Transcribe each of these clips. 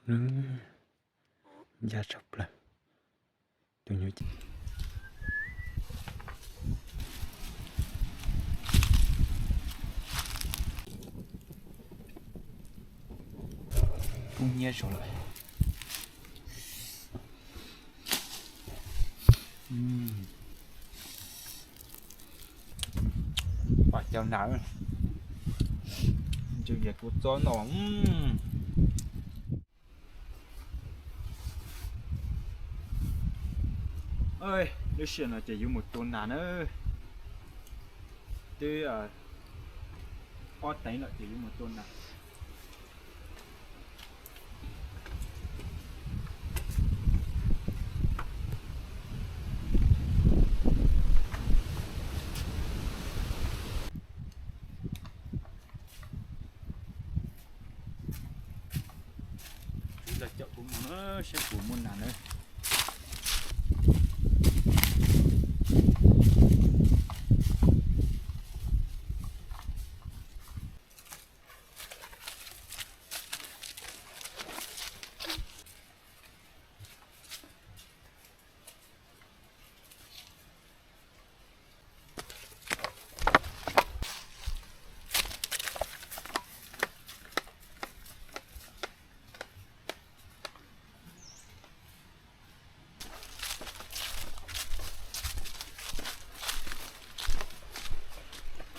Ncaj tshaj plaws. Tus nyuj ces kub hnyiab zoo lawm. Pom cov nas, ntshe yog kuv txob no. Lub sij hawm no ces yuav mus tua nas na. Twb ob teev lawm ces yuav mus tua nas. Kuv los caum kuv mus na, saib kuv muaj nas na.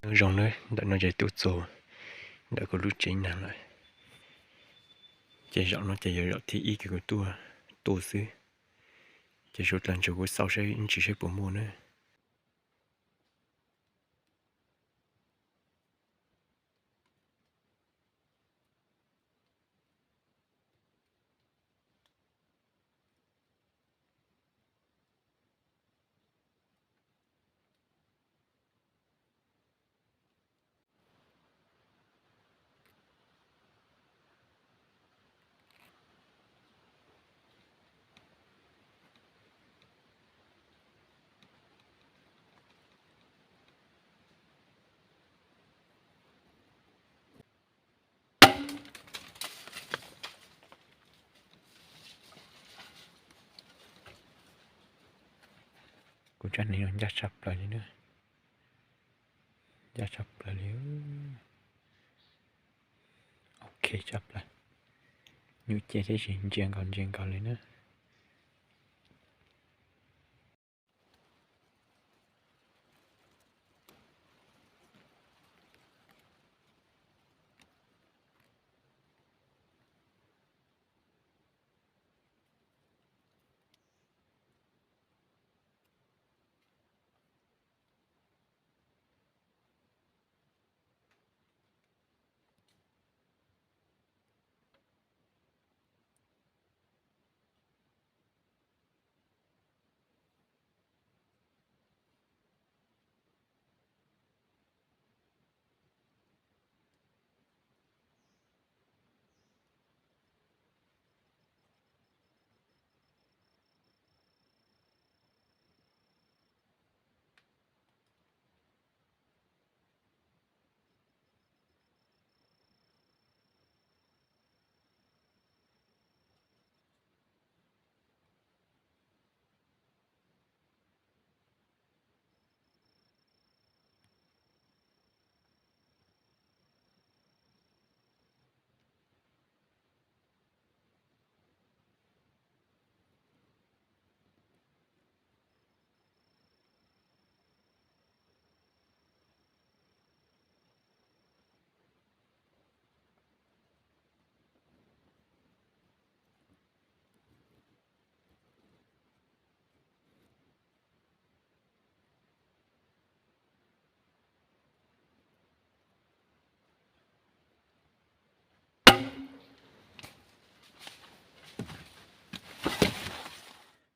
Nyob zoo na, ntawm no ces tuaj txog ntawm kuv lub tsev nas lawm. Ces zaum no ces yog zaum thib ib kws kuv tuaj tua xwb. Ces suav dlawg ntshe kuv xauj saib ib ntsis saib puas muaj na. Kuv tsob nas no ncaj tshaj plaws li na. Ncaj tshaj plaws li. Ok tshaj plaws. Nyuj ciaj thiab, ntsia nkaus ntsia nkaus li na.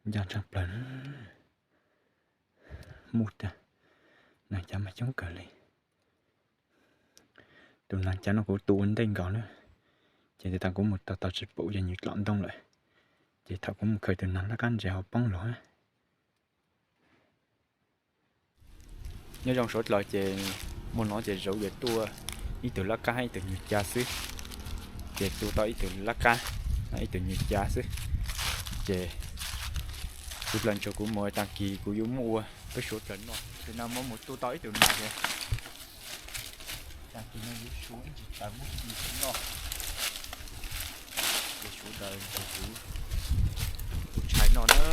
Ncaj tshaj plaws. Muaj tiag, nas cav mas coob kawg li. Tus nas cav no kuv tua ua ntej nkaus na, ces thaum kuv mus tos tos tsis pom ces nws dlom ntoo lawm, ces thaum kuv mus khaws tus nas laj qab ntses ho poob los. Nyob zoo sawv daws, ces muaj no ces zaum yuav tua ib tug laj qab ib tug nyuag cav xwb, ces tua tau ib tug laj qab. Ib tug nyuag cav xwb. Ces kuv plaws ntsoov kuv mus tag kis kuv yuav muab ua peb suav plaws noj. Tam sim no muab mus tu tau ib tug nas ces tag kis no yuav suav ib ntsis tas muab ci noj. Ces suav tas ces kuv ua tshais noj na.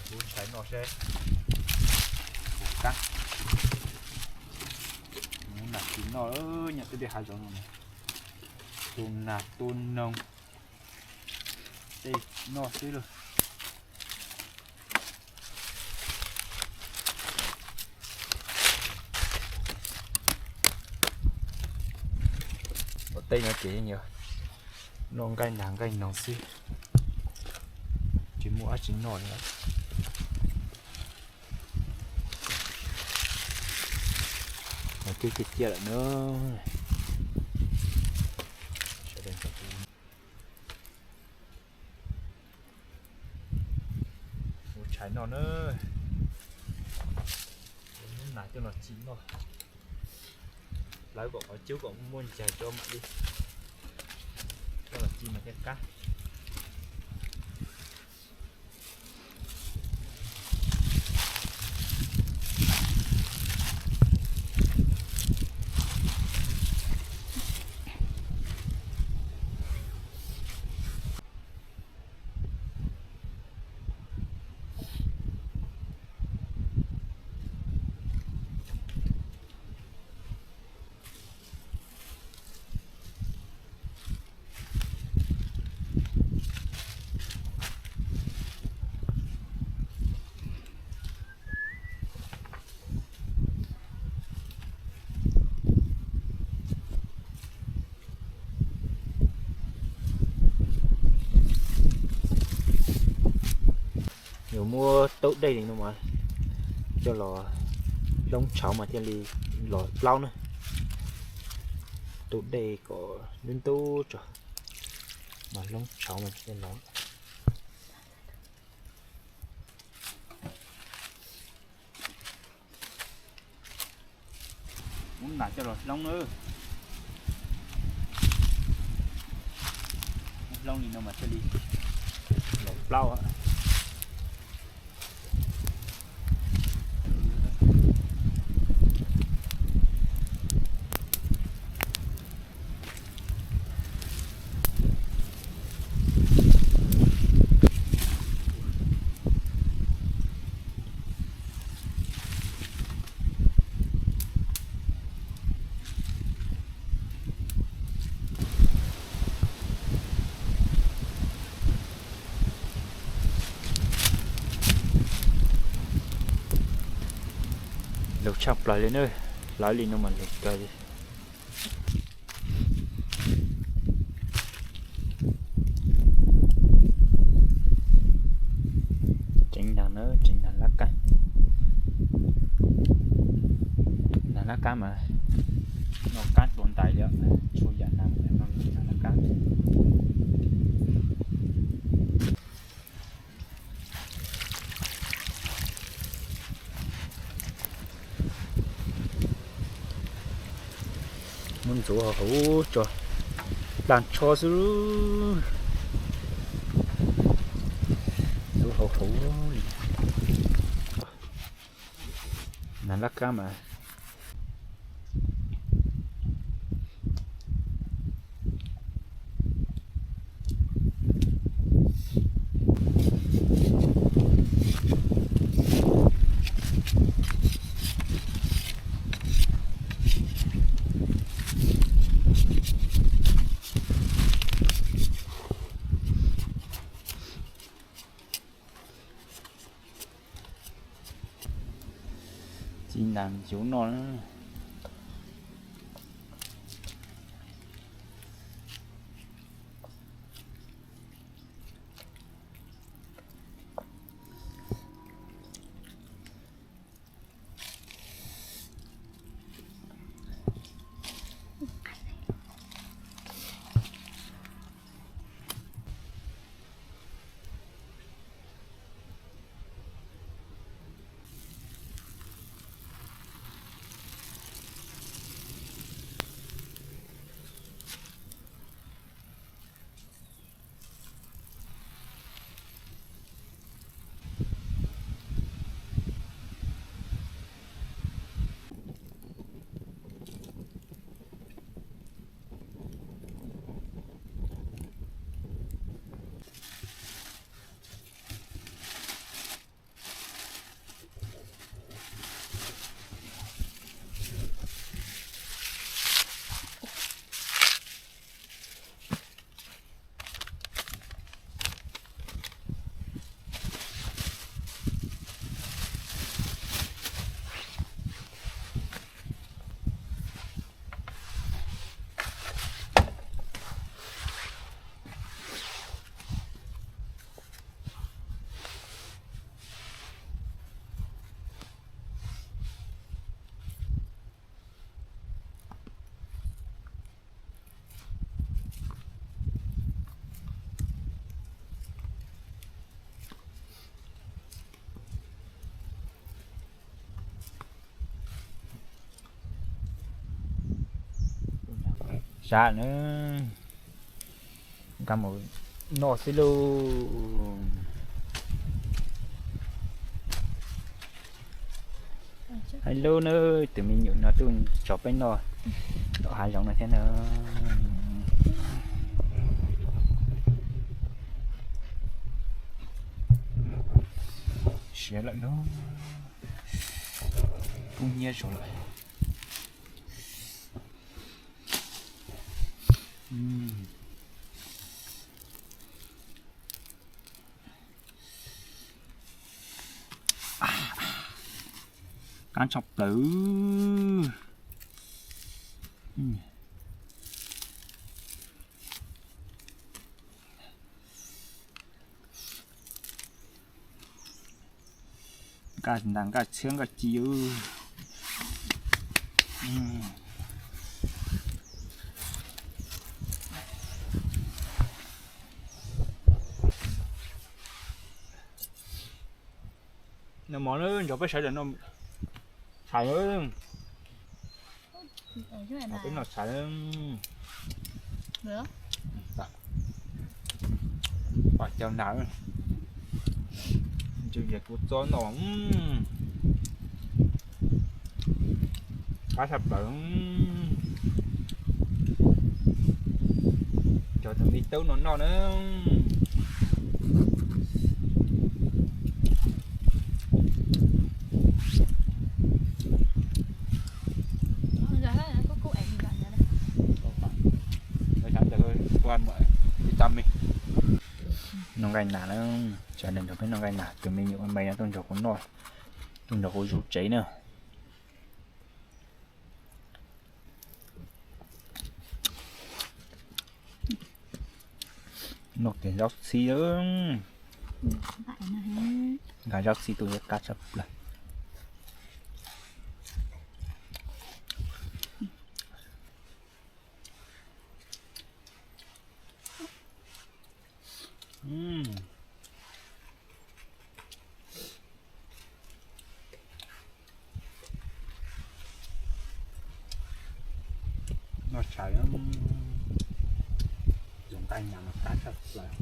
Kuv tshais noj seb puas qab. Mus nas ci noj nyob twb dej hav zoov no, tu nas tu noog tej noj xwb lauj. Ua teb no ces noj nqaij nas nqaij noog xwb, tsis muaj dab tsi noj li. Twb tiag tiag lawm na. Ua tshais noj na. Hnub nas coj los ci noj. Hlawv kom qhov cub kom muaj ncaig tso mam li coj los ci mas thiaj qab. Yuav muab taub dej li no mas coj los hloob tshauv mas thiaj li los plaub na. Taub dej kom ntub ntub tso mas hloob tshauv mas thiaj los. Muab nas coj los hloob na. Muab hloob li no mas thiaj li los plaub. Lug tshaj plaws li na, hlawv li no mas lug kawg li. Tseev nas na, tseev nas lab kab. Nas lab kab mas noj qab dua ntais li, txhua yam nas mas noj nas lab kab. Muab ntxuav hauv hauv tso, plag tsho xwb. Ntxuav hauv hauv li. Nas lab kab mas ci nas yuav noj na. Sab na, nkag mus noj xwb lauj. Hais lub na, tus me nyuam no tuaj tso peb noj tom hav zoov no thiab na. Siav lawm na, kub hnyiab zoo lawm. Qab tshaj plaws. Nkaj ntas nkaj txhiab nkaj ci. Noj mov na, nrog peb sawv daws noj, tshais, peb noj tshais. Pom cov nas, ntshe kuv txob noj, qab tshaj plaws. Cov tus me tub no noj na. Noj nqaij nas na, sawv daws nrog peb noj nqaij nas, tus me nyuam me no tuaj nrog kuv noj, tuaj nrog kuv zuv tsev na. Noj kiag zaub txhib, nkag zaub txhib tuaj qab tshaj plaws. Noj tshais, tus nqaij nas no qab tshaj plaws.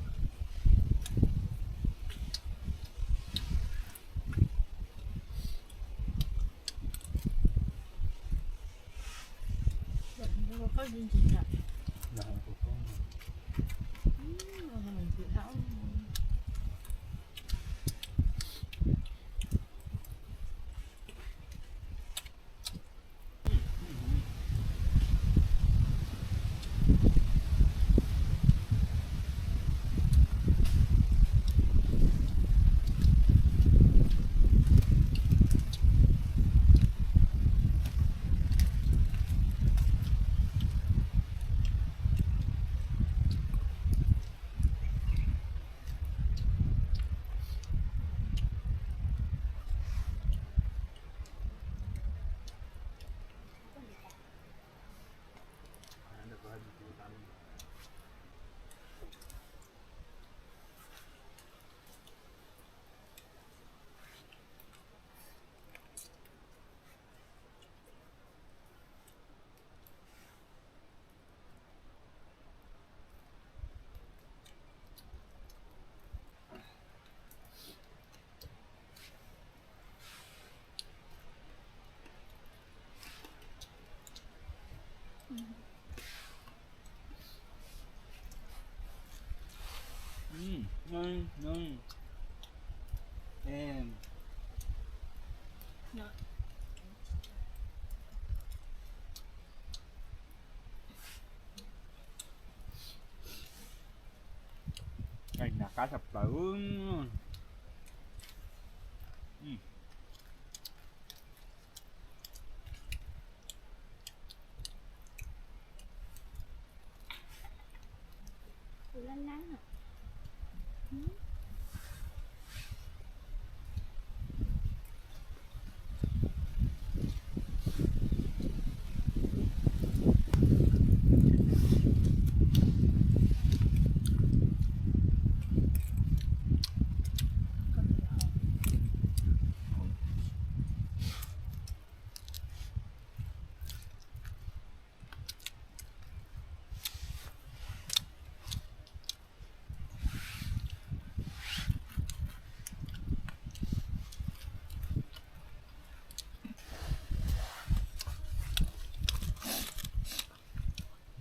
Nas qab tshaj plaws.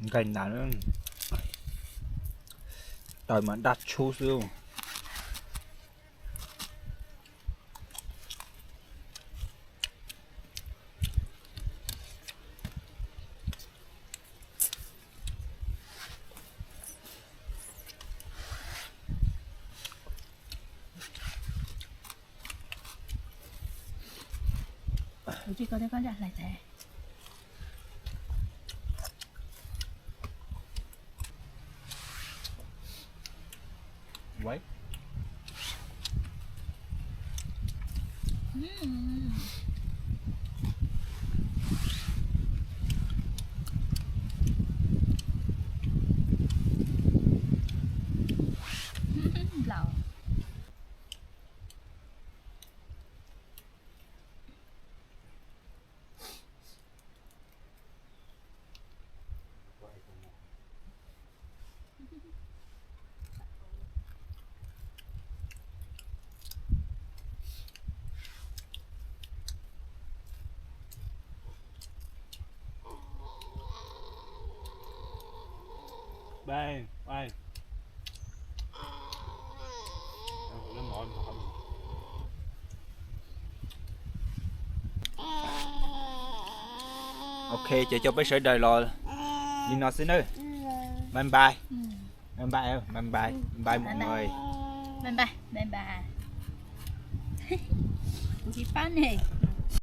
Nqaij ntas, taws mas daj tshub xwb. Ok, ces coj peb sawv daws los li no xwb nawb. Bye bye. Bye bye, bye bye mọi người. Bye bye, bye bye. Kuv tsis pab ne.